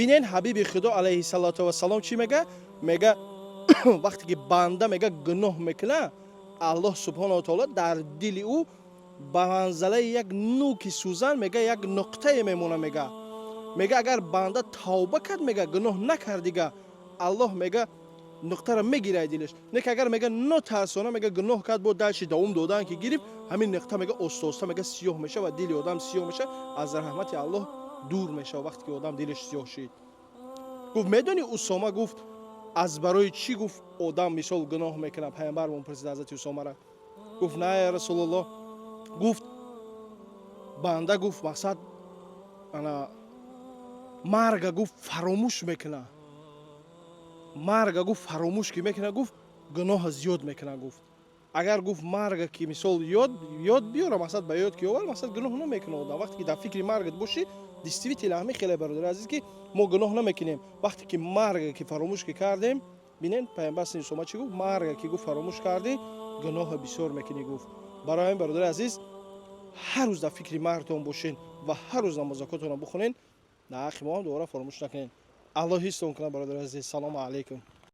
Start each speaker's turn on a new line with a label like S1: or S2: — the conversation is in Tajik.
S1: Бинен, ҳабиби худо алайҳиссалоту вассалом чӣ мега? Мега, вақте ки банда, мега, гуноҳ мекуна, Аллоҳ субҳонаҳу таоло дар дили ӯ ба манзалаи як нӯки сӯзан, мега, як нуқтае мемона. Мега, агар банда тавба кард, мега, гуноҳ накард дига, Аллоҳ, мега, нуқтаро мегирад дилаш. Не ки агар, мега, нотарсона, мега, гуноҳ кард, бо дальше давом додан ки гирифт, ҳамин нуқта, мега, оста оста, мега, сиёҳ мешава ва дили одам сиёҳ мешава, аз раҳмати Аллоҳ дур мешава. Вақте ки одам дилаш сиёҳ шид, гуфт: «Медонӣ, Усома, — гуфт, — аз барои чӣ, — гуфт, — одам, мисол, гуноҳ мекунад?» Пайғамбармон пурсид ҳазрати Усомара. Гуфт: «На, я Расулуллоҳ». Гуфт: «Банда, — гуфт, — мақсад ана марга, — гуфт, — фаромӯш мекуна. Марга, — гуфт, — фаромӯш ки мекуна, — гуфт, — гуноҳа зиёд мекуна». Гуфт: «Агар, — гуфт, — марга ки, мисол, ёд биёра, мақсад, ба ёд ки овар, мақсад, гуноҳ намекуна одам, вақте ки дар фикри маргат бошӣ». Действительно, ҳамин хеле, бародари азиз, ки мо гуноҳ намекунем, вақте ки марга ки фаромӯш ки кардем. Бинен, пайғамбар Усома чӣ гуфт? «Марга ки, — гуфт, — фаромӯш кардӣ, гуноҳа бисёр мекунӣ», — гуфт. Барои ҳамин, бародари азиз, ҳар рӯз дар фикри маргтон бошен ва ҳар рӯз намозакотонро бихонен. Дар ҳаққи мо ҳам дуоро фаромӯш накунед. Аллоҳ ҳифзтон кунад, бародари азиз. Салому алайкум.